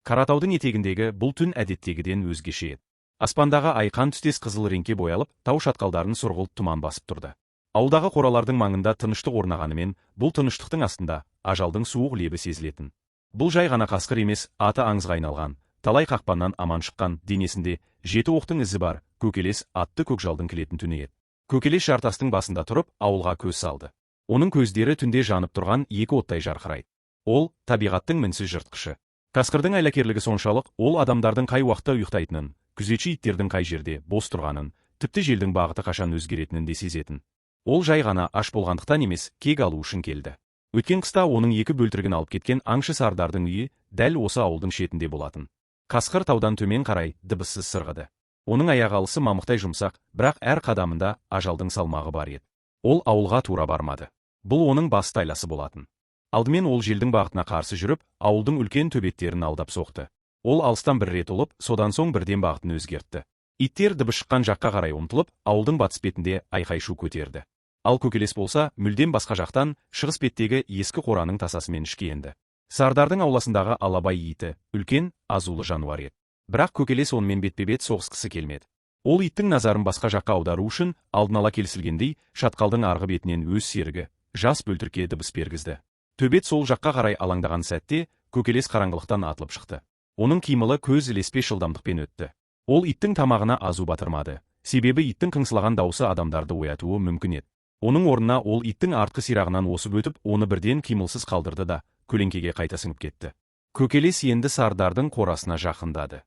Қаратаудың етегіндегі бұл түн әдеттегіден өзгеше еді. Аспандағы ай қан түстес қызыл реңке боялып, тау шатқалдарын сұрғылт тұман басып тұрды. Ауылдағы қоралардың маңында тыныштық орнағанымен, бұл тыныштықтың астында ажалдың суық лебі сезілетін. Бұл жай ғана қасқыр емес, аты аңызға айналған, талай қақпаннан аман шыққан, денесінде жеті оқтың ізі бар Көкелес атты көкжалдың келетін түні еді. Көкелес жартастың басында тұрып, ауылға көз салды. Оның көздері түнде жанып тұрған екі оттай жарқырайды. Ол табиғаттың мінсіз жыртқышы. Қасқырдың айлакерлігі соншалық, ол адамдардың қай уақытта ұйықтайтынын, күзетші иттердің қай жерде бос тұрғанын, тіпті желдің бағыты қашан өзгеретінін де сезетін. Ол жай ғана аш болғандықтан емес, кек алу үшін келді. Өткен қыста оның екі бөлтірігін алып кеткен аңшы Сардардың үйі дәл осы ауылдың шетінде болатын. Қасқыр таудан төмен қарай дыбыссыз сырғыды. Оның аяқ алысы мамықтай жұмсақ, бірақ әр қадамында ажалдың салмағы бар еді. Ол ауылға тура бармады. Бұл оның басты айласы болатын. Алдымен ол желдің бағытына қарсы жүріп, ауылдың үлкен төбеттерін алдап соқты. Ол алыстан бір рет ұлып, содан соң бірден бағытын өзгертті. Иттер дыбыс шыққан жаққа қарай ұмтылып, ауылдың батыс бетінде айқай-шу көтерді. Ал Көкелес болса, мүлдем басқа жақтан, шығыс беттегі ескі қораның тасасымен ішке енді. Сардардың ауласындағы алабай иті үлкен, азулы жануар еді. Бірақ Көкелес онымен бетпе-бет соғысқысы келмеді. Ол иттің назарын басқа жаққа аудару үшін, алдын ала келісілгендей, шатқалдың арғы бетінен өз серігі, жас бөлтірікке дыбыс бергізді. Төбет сол жаққа қарай алаңдаған сәтте, Көкелес қараңғылықтан атылып шықты. Оның қимылы көз ілеспес жылдамдықпен өтті. Ол иттің тамағына азу батырмады. Себебі иттің қыңсылаған даусы адамдарды оятуы мүмкін еді. Оның орнына ол иттің артқы сирағынан осып өтіп, оны бірден қимылсыз қалдырды да, көлеңкеге қайта сіңіп кетті. Көкелес енді Сардардың қорасына жақындады.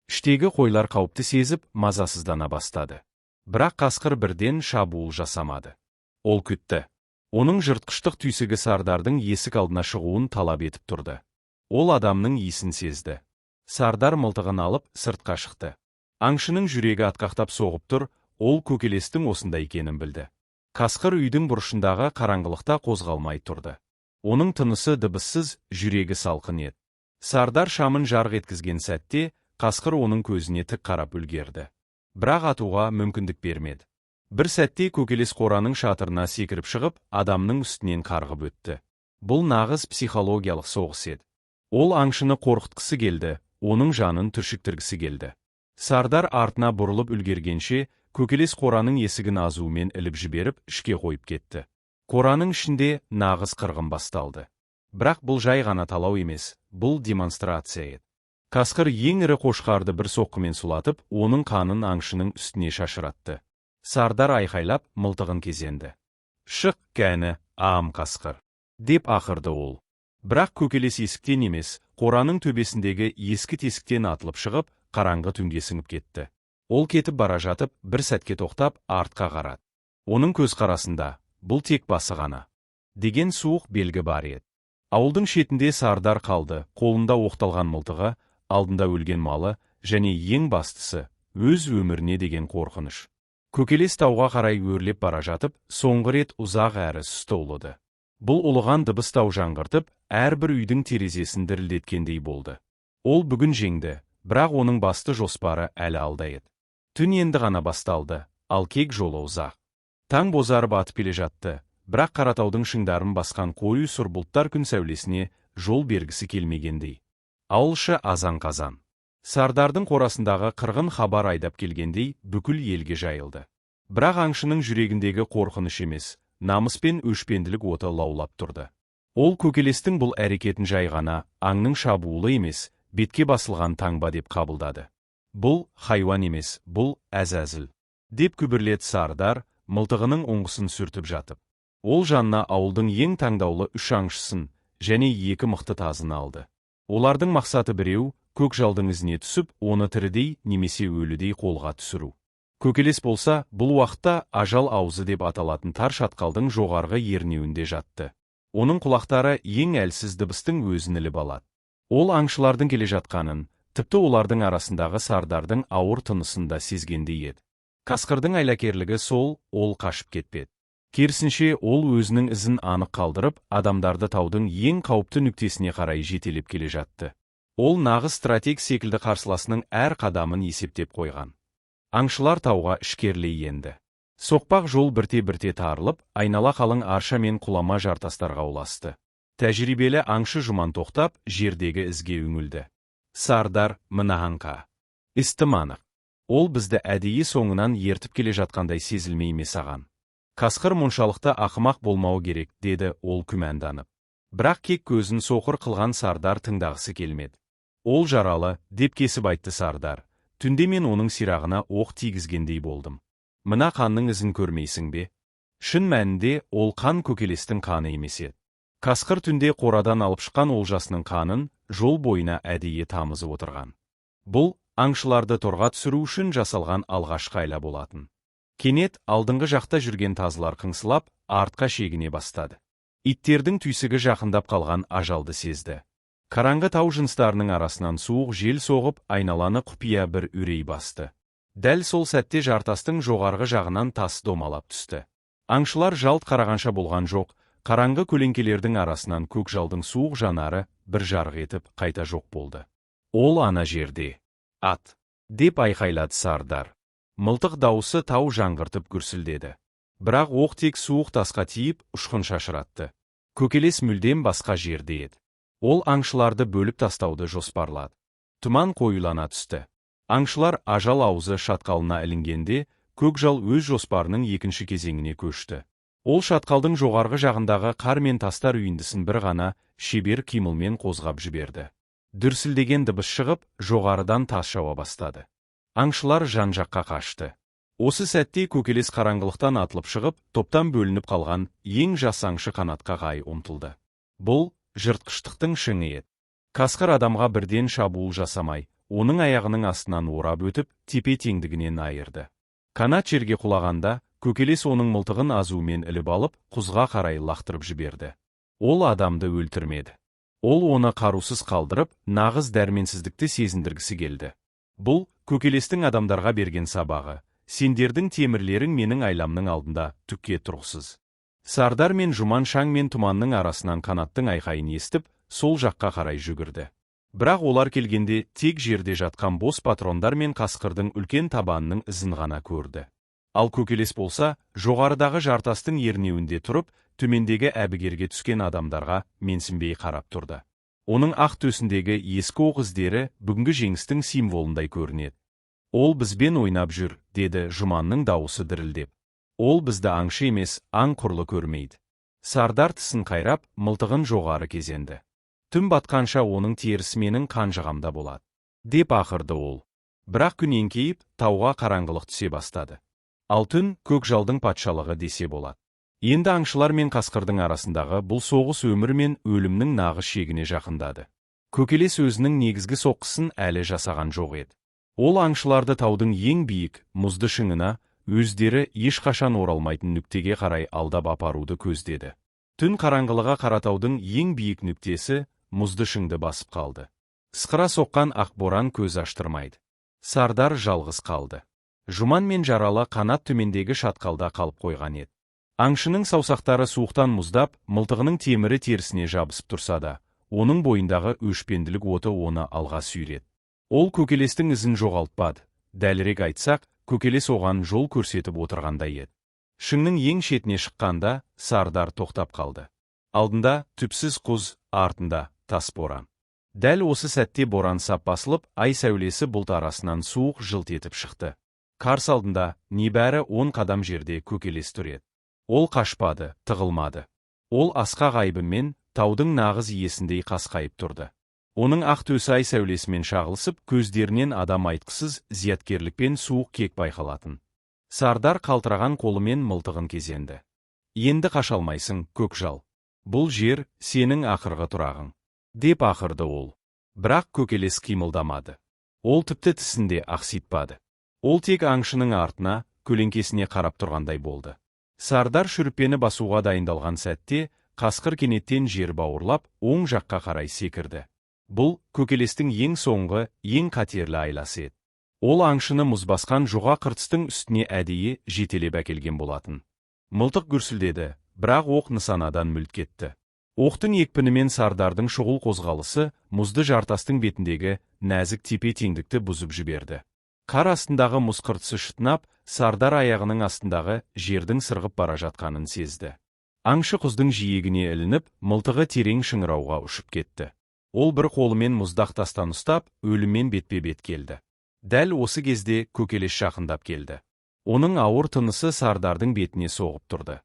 Іштегі қойлар қауіпті сезіп, мазасыздана бастады. Бірақ қасқыр бірден шабуыл жасамады. Ол күтті. Оның жыртқыштық түйсігі Сардардың есік алдына шығуын талап етіп тұрды. Ол адамның иісін сезді. Сардар мылтығын алып, сыртқа шықты. Аңшының жүрегі атқақтап соғып тұр, ол Көкелестің осында екенін білді. Қасқыр үйдің бұрышындағы қараңғылықта қозғалмай тұрды. Оның тынысы дыбыссыз, жүрегі салқын еді. Сардар шамын жарық еткізген сәтте, қасқыр оның көзіне тік қарап үлгерді. Бірақ атуға мүмкіндік бермеді. Бір сәтте Көкелес қораның шатырына секіріп шығып, адамның үстінен қарғып өтті. Бұл нағыз психологиялық соғыс еді. Ол аңшыны қорқытқысы келді, оның жанын түршіктіргісі келді. Сардар артына бұрылып үлгергенше, Көкелес қораның есігін азуымен іліп жіберіп, ішке қойып кетті. Қораның ішінде нағыз қырғын басталды. Бірақ бұл жай ғана талау емес, бұл демонстрация еді. Қасқыр ең ірі қошқарды бір соққымен сұлатып, оның қанын аңшының үстіне шашыратты. Сардар айқайлап, мылтығын кезенді. «Шық, кәні, ам қасқыр!» деп ақырды ол. Бірақ Көкелес есіктен емес, қораның төбесіндегі ескі тесіктен атылып шығып, қараңғы түнге сіңіп кетті. Ол кетіп бара жатып, бір сәтке тоқтап, артқа қарады. Оның көз қарасында, бұл тек басы ғана деген суық белгі бар еді. Ауылдың шетінде Сардар қалды, қолында оқталған мылтығы, алдында өлген малы және ең бастысы, өз өміріне деген қорқыныш. Көкелес тауға қарай өрлеп бара жатып, соңғы рет ұзақ әрі сұсты ұлыды. Бұл ұлыған дыбыс тау жаңғыртып, әрбір үйдің терезесін дірілдеткендей болды. Ол бүгін жеңді, бірақ оның басты жоспары әлі алда еді. Түн енді ғана басталды, ал кек жолы ұзақ. Таң бозарып атып келе жатты, бірақ Қаратаудың шыңдарын басқан қою сұр бұлттар күн сәулесіне жол бергісі келмегендей. Ауылшы азан-қазан. Сардардың қорасындағы қырғын хабар айдап келгендей бүкіл елге жайылды. Бірақ аңшының жүрегіндегі қорқыныш емес, намыс пен өшпенділік оты лаулап тұрды. Ол Көкелестің бұл әрекетін жай ғана аңның шабуылы емес, бетке басылған таңба деп қабылдады. «Бұл хайуан емес, бұл әзәзіл», деп күбірледі Сардар, мылтығының ұңғысын сүртіп жатып. Ол жанына ауылдың ең таңдаулы үш аңшысын және екі мықты тазыны алды. Олардың мақсаты біреу: көкжалдың ізіне түсіп, оны тірідей немесе өлідей қолға түсіру. Көкелес болса, бұл уақытта ажал аузы деп аталатын тар шатқалдың жоғарғы ернеуінде жатты. Оның құлақтары ең әлсіз дыбыстың өзін іліп алады. Ол аңшылардың келе жатқанын, тіпті олардың арасындағы Сардардың ауыр тынысын да сезгендей еді. Қасқырдың айлакерлігі сол, ол қашып кетпеді. Керісінше, ол өзінің ізін анық қалдырып, адамдарды таудың ең қауіпті нүктесіне қарай жетелеп келе жатты. Ол нағыз стратег секілді қарсыласының әр қадамын есептеп қойған. Аңшылар тауға ішкерлей енді. Соқпақ жол бірте-бірте тарылып, айнала қалың арша мен құлама жартастарға ұласты. Тәжірибелі аңшы Жұман тоқтап, жердегі ізге үңілді. Сардар, мына аңқа. Істіманық. Ол бізді әдейі соңынан ертіп келе жатқандай сезілмей ме саған? Қасқыр мұншалықты ақымақ болмауы керек, деді ол күмәнданып. Бірақ кек көзін соқыр қылған Сардар тыңдағысы келмеді. Ол жаралы, деп кесіп айтты Сардар. Түнде мен оның сирағына оқ тигізгендей болдым. Мына қанның ізін көрмейсің бе? Шын мәнінде ол қан көкелестің қаны емес еді. Қасқыр түнде қорадан алып шыққан олжасының қанын жол бойына әдейі тамызып отырған. Бұл аңшыларды торға түсіру үшін жасалған алғашқы айла болатын. Кенет алдыңғы жақта жүрген тазылар қыңсылап, артқа шегіне бастады. Иттердің түйсігі жақындап қалған ажалды сезді. Қараңғы тау жыныстарының арасынан суық жел соғып, айналаны құпия бір үрей басты. Дәл сол сәтте жартастың жоғарғы жағынан тас домалап түсті. Аңшылар жалт қарағанша болған жоқ, қараңғы көлеңкелердің арасынан көкжалдың суық жанары бір жарық етіп қайта жоқ болды. Ол ана жерде. Ат! Деп айқайлады Сардар. Мылтық дауысы тау жаңғыртып гүрсілдеді. Бірақ оқ тек суық тасқа тиіп, ұшқын шашыратты. Көкелес мүлдем басқа жерде еді. Ол аңшыларды бөліп тастауды жоспарлады. Тұман қоюлана түсті. Аңшылар ажал аузы шатқалына ілінгенде, көкжал өз жоспарының екінші кезеңіне көшті. Ол шатқалдың жоғарғы жағындағы қар мен тастар үйіндісін бір ғана шебер қимылмен қозғап жіберді. Дүрсілдеген дыбыс шығып, жоғарыдан тас жауа бастады. Аңшылар жан-жаққа қашты. Осы сәтте көкелес қараңғылықтан атылып шығып, топтан бөлініп қалған ең жас аңшы Қанатқа қарай ұмтылды. Бұл жыртқыштықтың шыңы еді. Қасқыр адамға бірден шабуыл жасамай, оның аяғының астынан орап өтіп, тепе-теңдігінен айырды. Қанат жерге құлағанда, көкелес оның мылтығын азуымен іліп алып, құзға қарай лақтырып жіберді. Ол адамды өлтірмеді. Ол оны қарусыз қалдырып, нағыз дәрменсіздікті сезіндіргісі келді. Бұл көкелестің адамдарға берген сабағы. Сендердің темірлерің менің айламның алдында түкке тұрғысыз. Сардар мен Жұман шаң мен тұманның арасынан Қанаттың айқайын естіп, сол жаққа қарай жүгірді. Бірақ олар келгенде тек жерде жатқан бос патрондар мен қасқырдың үлкен табанының ізін ғана көрді. Ал көкелес болса, жоғарыдағы жартастың ернеуінде тұрып, төмендегі әбігерге түскен адамдарға менсінбей қарап тұрды. Оның ақ төсіндегі ескі оқ іздері бүгінгі жеңістің символындай көрінеді. Ол бізбен ойнап жүр, деді Жұманның дауысы дірілдеп. Ол бізді аңшы емес, аң құрлы көрмейді. Сардар тісін қайрап, мылтығын жоғары кезенді. Түн батқанша оның терісі менің қанжығамда болады, деп ақырды ол. Бірақ күн еңкейіп, тауға қараңғылық түсе бастады. Ал түн көкжалдың патшалығы десе болады. Енді аңшылар мен қасқырдың арасындағы бұл соғыс өмір мен өлімнің нағыз шегіне жақындады. Көкелес өзінің негізгі соққысын әлі жасаған жоқ еді. Ол аңшыларды таудың ең биік, мұзды шыңына, өздері ешқашан оралмайтын нүктеге қарай алдап апаруды көздеді. Түн қараңғылығы Қаратаудың ең биік нүктесі мұзды шыңды басып қалды. Ысқыра соққан ақ боран көз аштырмайды. Сардар жалғыз қалды. Жұман мен жаралы Қанат төмендегі шатқалда қалып қойған еді. Аңшының саусақтары суықтан мұздап, мылтығының темірі терісіне жабысып тұрса да, оның бойындағы өшпенділік оты оны алға сүйреді. Ол көкелестің ізін жоғалтпады. Дәлірек айтсақ, көкелес оған жол көрсетіп отырғандай еді. Шыңның ең шетіне шыққанда Сардар тоқтап қалды. Алдында түпсіз құз, артында тас боран. Дәл осы сәтте боран сап басылып, ай сәулесі бұлт арасынан суық жылт етіп шықты. Қарсы алдында небәрі 10 қадам жерде көкелес тұр еді. Ол қашпады, тығылмады. Ол асқақ айбынмен таудың нағыз иесіндей қасқайып тұрды. Оның ақ төсі ай сәулесімен шағылысып, көздерінен адам айтқысыз зияткерлікпен суық кек байқалатын. Сардар қалтыраған қолымен мылтығын кезенді. Енді қаша алмайсың, көкжал. Бұл жер сенің ақырғы тұрағың, деп ақырды ол. Бірақ көкелес қимылдамады. Ол тіпті тісінде ақситпады. Ол тек аңшының артына, көлеңкесіне қарап тұрғандай болды. Сардар шүріппені басуға дайындалған сәтте, қасқыр кенеттен жер бауырлап, оң жаққа қарай секірді. Бұл көкелестің ең соңғы, ең қатерлі айласы еді. Ол аңшыны мұз басқан жұға қыртыстың үстіне әдейі жетелеп әкелген болатын. Мылтық гүрсілдеді, бірақ оқ нысанадан мүлт кетті. Оқтың екпінімен Сардардың шұғыл қозғалысы мұзды жартастың бетіндегі нәзік тепе-теңдікті бұзып жіберді. Қар астындағы мұз қыртысы шытынап, Сардар аяғының астындағы жердің сырғып бара жатқанын сезді. Аңшы құздың жиегіне ілініп, мылтығы терең шыңырауға ұшып кетті. Ол бір қолымен мұздақ тастан ұстап, өліммен бетпе-бет келді. Дәл осы кезде Көкелес жақындап келді. Оның ауыр тынысы сардардың бетіне соғып тұрды.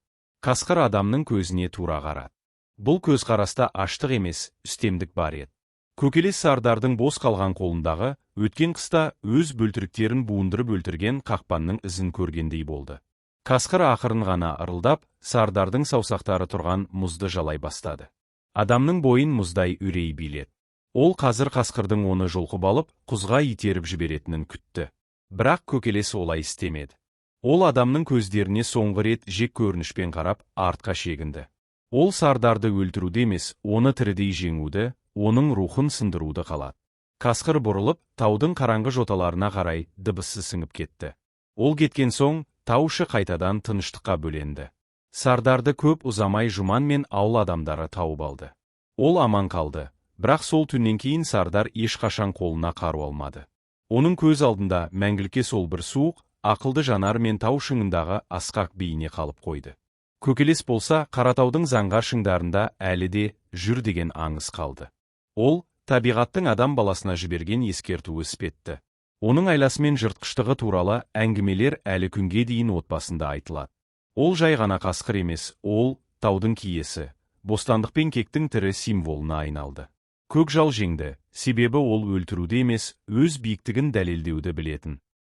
Қасқыр адамның көзіне тура қарады. Бұл көзқараста аштық емес, үстемдік бар еді. Көкелес сардардың бос қалған қолындағы, өткен қыста өз бөлтіріктерін буындырып өлтірген қақпанның ізін көргендей болды. Қасқыр ақырын ғана ырылдап, сардардың саусақтары тұрған мұзды жалай бастады. Адамның бойын мұздай үрей биледі. Ол қазір қасқырдың оны жұлқып алып, құзға итеріп жіберетінін күтті. Бірақ Көкелес олай істемеді. Ол адамның көздеріне соңғы рет жек көрінішпен қарап, артқа шегінді. Ол сардарды өлтіруді емес, оны тірідей жеңуді, оның рухын сындыруды қалады. Қасқыр бұрылып, таудың қараңғы жоталарына қарай дыбыссыз сіңіп кетті. Ол кеткен соң, тау іші қайтадан тыныштыққа бөленді. Сардарды көп ұзамай Жұман мен ауыл адамдары тауып алды. Ол аман қалды, бірақ сол түннен кейін сардар ешқашан қолына қару алмады. Оның көз алдында мәңгілікке сол бір суық, ақылды жанар мен тау шыңындағы асқақ бейне қалып қойды. Көкелес болса, Қаратаудың заңғар шыңдарында әлі де жүр деген аңыз қалды. Ол, табиғаттың адам баласына жіберген ескертуі іспетті. Оның айласы мен жыртқыштығы туралы әңгімелер әлі күнге дейін отбасында айтылады. Ол жай ғана қасқыр емес, ол таудың киесі, бостандық пен кектің тірі символына айналды. Көкжал жеңді, себебі ол өлтіруді емес, өз биіктігін дәлелдеуді білетін.